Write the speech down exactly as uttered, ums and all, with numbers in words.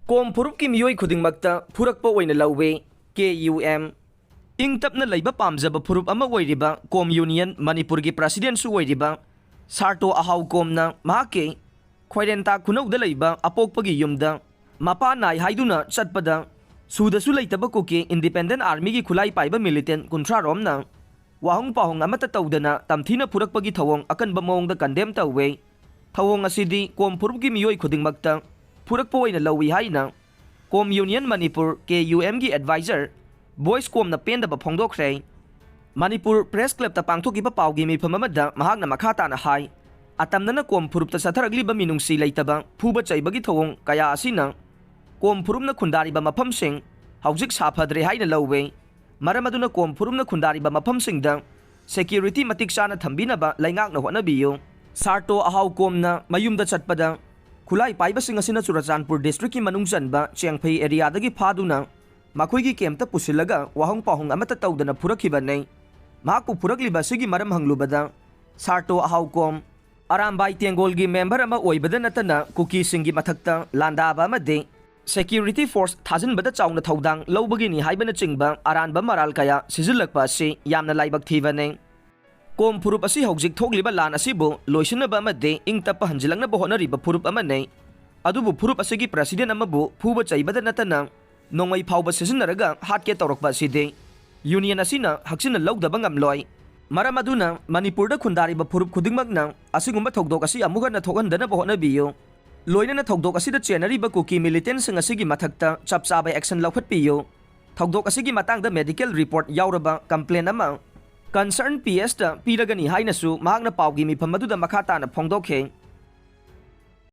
ꯀꯣꯝ ꯐꯨꯔꯨꯞꯀꯤ ꯃꯤꯑꯣꯏ ꯈꯨꯗꯤꯡꯃꯛꯇ ꯐꯨꯔꯛꯄ ꯑꯣꯏꯅ ꯂꯧꯋꯤ꯫ ꯀꯦ ꯌꯨ ꯑꯦꯝ꯫ ꯏꯪ ꯇꯞꯅ ꯂꯩꯕ ꯄꯥꯝꯖꯕ ꯐꯨꯔꯨꯞ ꯑꯃ ꯑꯣꯏꯔꯤꯕ ꯀꯣꯝ ꯌꯨꯅꯤꯌꯟ ꯃꯅꯤꯄꯨꯔꯒꯤ ꯄ꯭ꯔꯁꯤꯗꯦꯟꯁꯨ ꯑꯣꯏꯔꯤꯕ ꯁꯥꯔꯇꯣ ꯑꯍꯥꯎ ꯀꯣꯝꯅ ꯃꯍꯥꯛꯀꯤ ꯈ꯭ꯋꯥꯏꯔꯦꯟꯇꯥ ꯈꯨꯅꯧꯗ ꯂꯩꯕ ꯑꯄꯣꯛꯄꯒꯤ ꯌꯨꯝꯗ ꯃꯄꯥ ꯅꯥꯏ ꯍꯥꯏꯗꯨꯅ ꯆꯠꯄꯗ ꯁꯨꯗꯁꯨ ꯂꯩꯇꯕ ꯀꯨꯀꯤ ꯏꯟꯗꯤꯄꯦꯟꯗꯦꯟ ꯑꯥꯔꯃꯤꯒꯤ ꯈꯨꯠꯂꯥꯏ ꯄꯥꯏꯕ ꯃꯤꯂꯤꯇꯦꯟ ꯀꯨꯟꯊ꯭ꯔꯥ ꯔꯣꯝꯅ ꯋꯥꯍꯪ ꯄꯥꯎꯍꯪ ꯑꯃꯠꯇ ꯇꯧꯗꯅ ꯇꯝꯊꯤꯅ ꯐꯨꯔꯛꯄꯒꯤ ꯊꯧꯑꯣꯡ ꯑꯀꯟꯕ ꯃꯑꯣꯡꯗ ꯀꯟꯗꯦꯝ ꯇꯧꯋꯦ꯫ ꯊꯧꯑꯣꯡ ꯑꯁꯤꯗꯤ ꯀꯣꯝ ꯐꯨꯔꯨꯞꯀꯤ ꯃꯤꯑꯣꯏ ꯈꯨꯗꯤꯡꯃꯛꯇ ꯐꯨꯔꯛꯄ ꯑꯣꯏꯅ ꯂꯧꯏ ꯍꯥꯏꯅ ꯀꯣꯝ ꯌꯨꯅꯤꯌꯟ ꯃꯅꯤꯄꯨꯔ, ꯀꯦ ꯌꯨ ꯑꯦꯝꯒꯤ ꯑꯦꯗꯚꯥꯏꯖꯔ ꯕꯣꯏꯁ ꯀꯣꯝꯅ ꯄꯦꯟꯗꯕ ꯐꯣꯡꯗꯣꯛꯈ꯭ꯔꯦ꯫ ꯃꯅꯤꯄꯨꯔ ꯄ꯭ꯔꯦꯁ ꯀ꯭ꯂꯕꯇ ꯄꯥꯡꯊꯣꯛꯈꯤꯕ ꯄꯥꯎꯒꯤ ꯃꯤꯐꯝ ꯑꯃꯗ ꯃꯍꯥꯛꯅ ꯃꯈꯥ ꯇꯥꯅ ꯍꯥꯏ, ꯑꯇꯝꯅꯅ ꯀꯣꯝ ꯐꯨꯔꯨꯞꯇ ꯆꯠꯊꯔꯛꯂꯤꯕ ꯃꯤꯅꯨꯡꯁꯤ ꯂꯩꯇꯕ, ꯐꯨꯕ ꯆꯩꯕꯒꯤ ꯊꯧꯑꯣꯡ ꯀꯌꯥ ꯑꯁꯤꯅ ꯀꯣꯝ ꯐꯨꯔꯨꯞꯅ ꯈꯨꯟꯗꯥꯔꯤꯕ ꯃꯐꯝꯁꯤꯡ ꯍꯧꯖꯤꯛ ꯁꯥꯐꯗ꯭ꯔꯦ ꯍꯥꯏꯅ ꯂꯧꯋꯦ꯫ ꯃꯔꯝ ꯑꯗꯨꯅ ꯀꯣꯝ ꯐꯨꯔꯨꯞꯅ ꯈꯨꯟꯗꯥꯔꯤꯕ ꯃꯐꯝꯁꯤꯡꯗ ꯁꯦꯀ꯭ꯌꯨꯔꯤꯇꯤ ꯃꯇꯤꯛ ꯆꯥꯅ ꯊꯝꯕꯤꯅꯕ ꯂꯩꯉꯥꯛꯅ ꯍꯣꯠꯅꯕꯤꯌꯨ꯫ ꯁꯥꯔꯇꯣ ꯑꯍꯥꯎ ꯀꯣꯝꯅ ꯃꯌꯨꯝꯗ ꯆꯠꯄꯗ ꯈꯨꯠꯂꯥꯏ ꯄꯥꯏꯕꯁꯤꯡ ꯑꯁꯤꯅ ꯆꯨꯔꯆꯥꯟꯄꯨꯔ ꯗꯤꯁꯇ꯭ꯔꯤꯛꯀꯤ ꯃꯅꯨꯡ ꯆꯟꯕ ꯆꯦꯡꯐꯩ ꯑꯦꯔꯤꯌꯥꯗꯒꯤ ꯐꯥꯗꯨꯅ ꯃꯈꯣꯏꯒꯤ ꯀꯦꯝꯞꯇ ꯄꯨꯁꯤꯜꯂꯒ ꯋꯥꯍꯪ ꯄꯥꯎꯍꯪ ꯑꯃꯠꯇ ꯇꯧꯗꯅ ꯐꯨꯔꯛꯈꯤꯕꯅꯤ꯫ ꯃꯍꯥꯛꯄꯨ ꯐꯨꯔꯛꯂꯤꯕ ꯑꯁꯤꯒꯤ ꯃꯔꯝ ꯍꯪꯂꯨꯕꯗ ꯁꯥꯔꯇꯣ ꯑꯍꯥꯎ ꯀꯣꯝ ꯑꯔꯥꯝꯕꯥꯏ ꯇꯦꯡꯒꯣꯜꯒꯤ ꯃꯦꯝꯕꯔ ꯑꯃ ꯑꯣꯏꯕꯗ ꯅꯠꯇꯅ ꯀꯨꯀꯤꯁꯤꯡꯒꯤ ꯃꯊꯛꯇ ꯂꯥꯟꯗꯥꯕ ꯑꯃꯗꯤ ꯁꯦꯀ꯭ꯌꯨꯔꯤꯇꯤ ꯐꯣꯔꯁ ꯊꯥꯖꯤꯟꯕꯗ ꯆꯥꯎꯅ ꯊꯧꯗꯥꯡ ꯂꯧꯕꯒꯤꯅꯤ ꯍꯥꯏꯕꯅꯆꯤꯡꯕ ꯑꯔꯥꯟꯕ ꯃꯔꯥꯜ ꯀꯌꯥ ꯁꯤꯖꯤꯜꯂꯛꯄ ꯑꯁꯤ ꯌꯥꯝꯅ ꯂꯥꯏꯕꯛ ꯊꯤꯕꯅꯤ꯫ ꯀꯣꯝ ꯐꯨꯔꯨꯞ ꯑꯁꯤ ꯍꯧꯖꯤꯛ ꯊꯣꯛꯂꯤꯕ ꯂꯥꯟ ꯑꯁꯤꯕꯨ ꯂꯣꯏꯁꯤꯟꯅꯕ ꯑꯃꯗꯤ ꯏꯪ ꯇꯞꯄ ꯍꯟꯖꯤꯜꯂꯛꯅꯕ ꯍꯣꯠꯅꯔꯤꯕ ꯐꯨꯔꯨꯞ ꯑꯃꯅꯤ꯫ ꯑꯗꯨꯕꯨ ꯐꯨꯔꯨꯞ ꯑꯁꯤꯒꯤ ꯄ꯭ꯔꯁꯤꯗꯦꯟ ꯑꯃꯕꯨ ꯐꯨꯕ ꯆꯩꯕꯗ ꯅꯠꯇꯅ ꯅꯣꯡꯃꯩ ꯐꯥꯎꯕ ꯁꯤꯖꯤꯟꯅꯔꯒ ꯍꯥꯠꯀꯦ ꯇꯧꯔꯛꯄ ꯑꯁꯤꯗꯤ ꯌꯨꯅꯤꯌꯟ ꯑꯁꯤꯅ ꯍꯛꯆꯤꯟꯅ ꯂꯧꯗꯕ ꯉꯝꯂꯣꯏ꯫ ꯃꯔꯝ ꯑꯗꯨꯅ ꯃꯅꯤꯄꯨꯔꯗ ꯈꯨꯟꯗꯥꯔꯤꯕ ꯐꯨꯔꯨꯞ ꯈꯨꯗꯤꯡꯃꯛꯅ ꯑꯁꯤꯒꯨꯝꯕ ꯊꯧꯗꯣꯛ ꯑꯁꯤ ꯑꯃꯨꯛ ꯍꯟꯅ ꯊꯣꯛꯍꯟꯗꯅꯕ ꯍꯣꯠꯅꯕꯤꯌꯨ꯫ ꯂꯣꯏꯅꯅ ꯊꯧꯗꯣꯛ ꯑꯁꯤꯗ ꯆꯦꯟꯅꯔꯤꯕ ꯀꯨꯀꯤ ꯃꯤꯂꯤꯇꯦꯟꯁꯤꯡ ꯑꯁꯤꯒꯤ ꯃꯊꯛꯇ ꯆꯞ ꯆꯥꯕ ꯑꯦꯛꯁꯟ ꯂꯧꯈꯠꯄꯤꯌꯨ꯫ ꯊꯧꯗꯣꯛ ꯑꯁꯤꯒꯤ ꯃꯇꯥꯡꯗ ꯃꯦꯗꯤꯀꯦꯜ ꯔꯤꯄꯣꯔꯠ ꯌꯥꯎꯔꯕ ꯀꯝꯄ꯭ꯂꯦꯟ ꯑꯃ ꯀꯟꯁꯔꯟ ꯄꯤ ꯑꯦꯁꯇ ꯄꯤꯔꯒꯅꯤ ꯍꯥꯏꯅꯁꯨ ꯃꯍꯥꯛꯅ ꯄꯥꯎꯒꯤ ꯃꯤꯐꯝ ꯑꯗꯨꯗ ꯃꯈꯥ ꯇꯥꯅ ꯐꯣꯡꯗꯣꯛꯈꯤ꯫